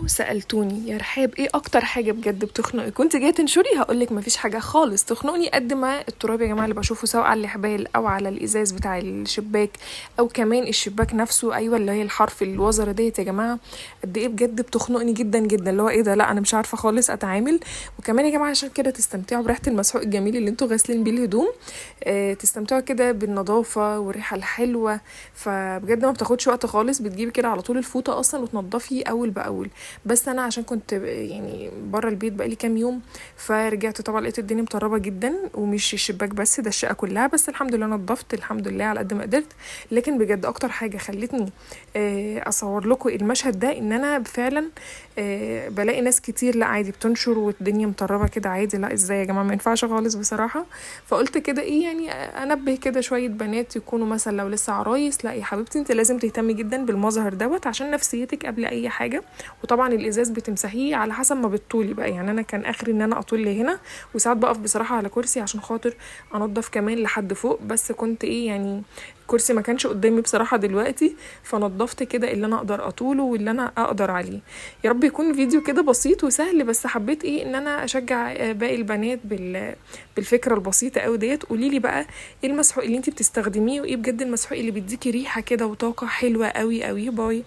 سألتوني يا رحاب ايه اكتر حاجة بجد بتخنقك كنت جاية تنشري؟ هقولك مفيش حاجة خالص تخنقني قد ما التراب يا جماعة اللي بشوفه، سواء على الحبال او على الازاز بتاع الشباك او كمان الشباك نفسه، ايوه اللي هي الحرف الوزره ديت يا جماعة، قد ايه بجد بتخنقني جدا جدا، اللي هو ايه ده، لا انا مش عارفه خالص اتعامل. وكمان يا جماعة عشان كده تستمتعوا بريحه المسحوق الجميل اللي انتوا غاسلين بيه الهدوم، تستمتعوا كده بالنظافة والريحه الحلوة. فبجد ما بتاخدش وقت خالص، بتجيبي كده على طول الفوطه اصلا وتنضفي اول باول. بس انا عشان كنت يعني بره البيت بقالي كام يوم، فرجعت طبعا لقيت الدنيا مطربه جدا، ومش الشباك بس، ده الشقة كلها، بس الحمد لله نظفت الحمد لله على قد ما قدرت. لكن بجد اكتر حاجة خلتني اصور لكم المشهد ده، ان انا فعلا بلاقي ناس كتير لا عادي بتنشر والدنيا مطربه كده عادي، لا ازاي يا جماعة، ما ينفعش خالص بصراحة. فقلت كده ايه يعني انبه كده شوية بنات يكونوا مثلا لو لسه عرايس، لا يا حبيبتي انت لازم تهتمي جدا بالمظهر دوت عشان نفسيتك قبل اي حاجة. وطبعا الازاز بتمسحيه على حسب ما بتطولي بقى، يعني انا كان اخري ان انا اطول لهنا، وساعات بقف بصراحة على كرسي عشان خاطر انضف كمان لحد فوق، بس كنت ايه يعني الكرسي ما كانش قدامي بصراحة دلوقتي، فنضفت كده اللي انا اقدر اطوله واللي انا اقدر عليه. يا رب يكون فيديو كده بسيط وسهل، بس حبيت ايه ان انا اشجع باقي البنات بالفكرة البسيطة قوي ديت. قولي لي بقى ايه المسحوق اللي انت بتستخدميه، وايه بجد المسحوق اللي بيديكي ريحه كده وطاقة حلوة قوي قوي. bye.